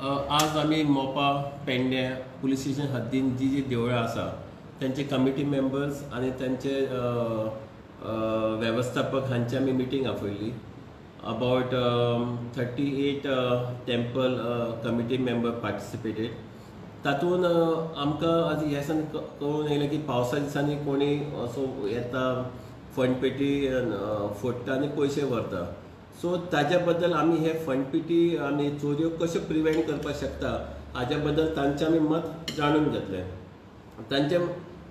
आज आमी Mopa Pedne police station हद्दीन जी जी देवळां आसा तांचे कमिटी मेंबर्स आनी तांचे वेवस्थापक हांची आमी meeting आपयल्ली. About 38 temple committee member participated. तातूंत आमकां आज ह्या दिसांनी कळून येयलें की पावसा दिसांनी कोणी असो येता, फंडपेटी फोडटा आनी पयशे व्हरता. सो ताज्या बद्दल आमी हे फंडपेटी आनी चोरयो कश्यो प्रिवेंट करपाक शकता हाज्या बद्दल तांचें आमी मत जाणून घेतलें.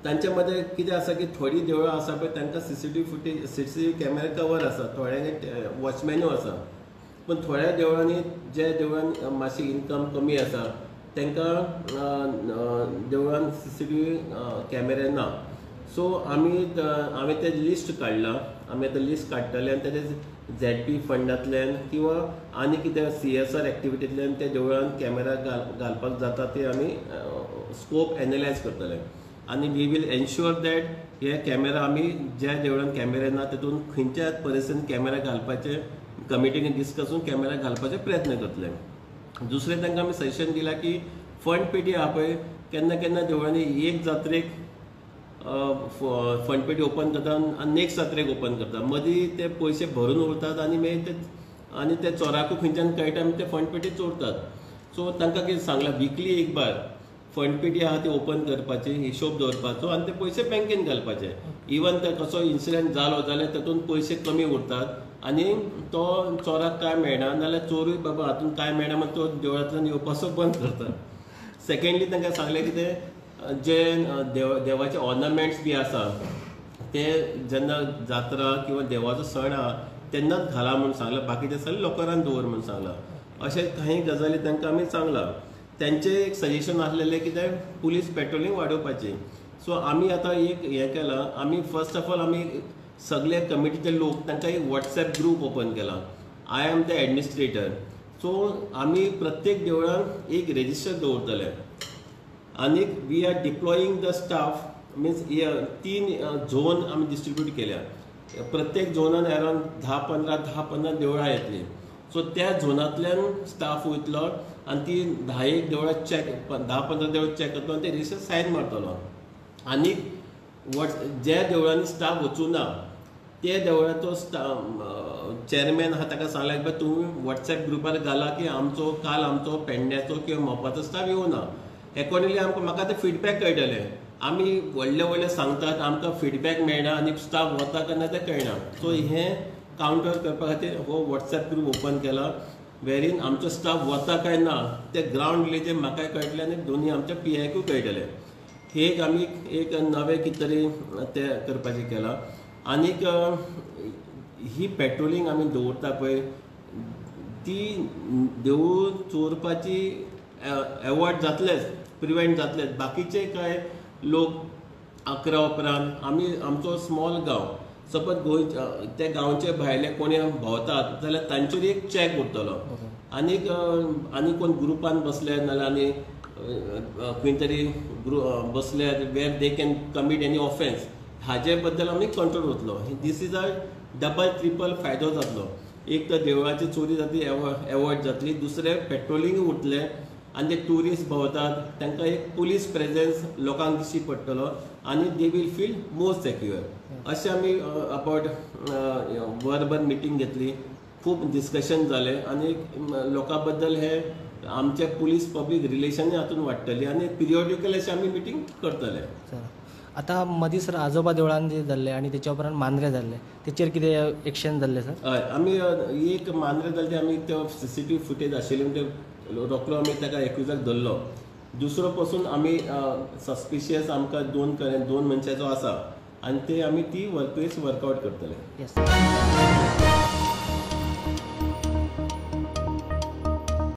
तांचे मदें कितें आसा की थोडीं देवळां आसा पळय तांकां CCTV footage, CCTV camera cover आसा, थोड्यांक वॉचमॅनूय आसा, पूण थोड्या देवळांनी ज्या देवळांनी मातशी इनकम कमी आसा तांकां देवळान सीसीटीव्ही कॅमेरे ना. सो आमी हांवें तें लिस्ट काडलां, आमी आतां लिस्ट काडटले आनी तेजे झेड पी फंडांतल्यान किंवा आनी कितें सीएसआर एक्टिविटींतल्यान त्या देवळान कॅमेरा घालपाक जाता ते आमी स्कोप एनलायज करतले आनी we will ensure that हे कॅमेरा आमी ज्या देवळान कॅमेरा ना तितून खंयच्या परिस्थितीन कॅमेरा घालपाचे कमिटीन डिस्कस करून कॅमेरा घालपाचे प्रयत्न करतले. दुसरें तांकां आमी सजेशन दिलां की फंड पेटी आहा पळय, केन्ना केन्ना देवळांनी एक जात्रेक फंड पेटी ओपन करता आनी नेक्स्ट जात्रेक ओपन करता, मदीं ते पयशे भरून उरतात आनी मागीर ते आनी ते चोराकूय खंयच्यान कळटा आनी ते फंड पेटी चोरतात. सो तांकां कितें सांगलां, विकली एक बार फंड पेटी आहा ती ओपन करपाची, हिशोब दवरपाचो आनी ते पयशे बँकेन घालपाचे. इवन ते कसो इन्सिडंट जालो जाल्यार तातूंत पयशे कमी उरतात आनी तो चोराक कांय मेळना, नाल्यार चोरूय बाबा हातूंत कांय मेळना मागीर तो देवळांतल्यान येवपाचो बंद करता. सेकेंडली तांकां सांगलें कितें, जे देवाचे ऑर्नामेंट्स बी आसा ते जेन्ना जात्रा किंवा देवाचो सण आहा तेन्नाच घाला म्हूण सांगलां, बाकीचे सगळे लॉकरान दवर म्हूण सांगलां. अशें काही गजाली तांकां आमी सांगलां. तांचें एक सजेशन आसलेलें कितें, पुलीस पेट्रोलिंग वाडोवपाची. सो आमी आतां एक हें केलां, आमी फर्स्ट ऑफ ऑल आमी सगळे कमिटीचे लोक तांकां एक वॉट्सएप ग्रूप ओपन केला. I am the administrator. So आमी प्रत्येक देवळान एक रेजिस्टर दवरतले आनी we are deploying the staff. Means 3 zone आमी डिस्ट्रिब्यूट केल्या, प्रत्येक झोनान अरावंड 10-15 10-15 देवळां येतली. सो त्या झोनांतल्यान स्टाफ वयतलो आनी ती 10 देवळां चॅक, 10-15 देवळां चॅक करतलो आनी ते रजिस्टर सायन मारतलो. आनी ज्या देवळांनी स्टाफ वचूं ना ते देवळाचो चेअरमॅन आहा ताका सांगलें की तुमी वॉट्सएप ग्रुपार घाला की आमचो काल आमचो पेडण्याचो किंवा मोपाचो स्टाफ येवना. एकॉर्डिंगली आमकां म्हाका ते फिडबॅक कळटले. आमी व्हडले व्हडले सांगतात, आमकां फिडबॅक मेळना आनी स्टाफ वता काय ना तें कळना. सो हें कावंटर करपा खातीर हो वॉट्सएप ग्रूप ओपन केला, वेरीन आमचो स्टाफ वता काय ना ते ग्रावंड लेवलाचेर म्हाकाय कळटलें आनी दोनूय आमच्या पी आयकूय कळटलें. हे एक आमी एक नवें कितें तरी तें करपाचें केलां. आनीक ही पेट्रोलिंग आमी दवरता पळय ती देवूळ चोरपाची एवॉयड जातलेच, प्रिवेंट जातलेच. बाकीचे कांय लोक 11 उपरांत आमी आमचो स्मॉल गांव सपोज गोंय त्या गांवचे भायले कोणी भोंवतात जाल्यार तांचेर एक चॅक उरतलो. आनीक आनी कोण ग्रुपान बसले नाल्यार आनी खंय तरी बसले where they can commit any offence, हाजे बद्दल आमी कंट्रोल उरतलो. This is a double triple फायदो जातलो. एक तर देवळाची चोरी जातली, एवॉयड जातली, दुसरें पेट्रोलिंग उरतलें आनी ते ट्युरिस्ट भोंवतात तांकां एक पुलीस प्रेजन्स लोकांक दिश्टी पडटलो आनी they will feel more secure. अशें आमी अबावट वरभर मिटींग घेतली, खूब डिस्कशन जालें आनी लोकां बद्दल हे आमचे पुलीस पब्लीक रिलेशनूय हातूंत वाडटली आनी पिरियोडिकल अशें आमी मिटींग करतले. आतां मदीं सर आजोबा देवळान जे जाल्लें आनी तेच्या उपरांत मांद्रे जाल्लें तेचेर कितें एक्शन जाल्लें सर? हय, आमी एक मांद्रे जालें ते आमी ते सीसीटीव्ही फुटेज आशिल्ली म्हणटे रोखडो आमी ताका एक्युजाक धरलो. दुसरो पसून आमी सस्पिशियस आमकां दोन मनशाचो आसा आनी ते आमी ती वर्कआउट करतले. येस.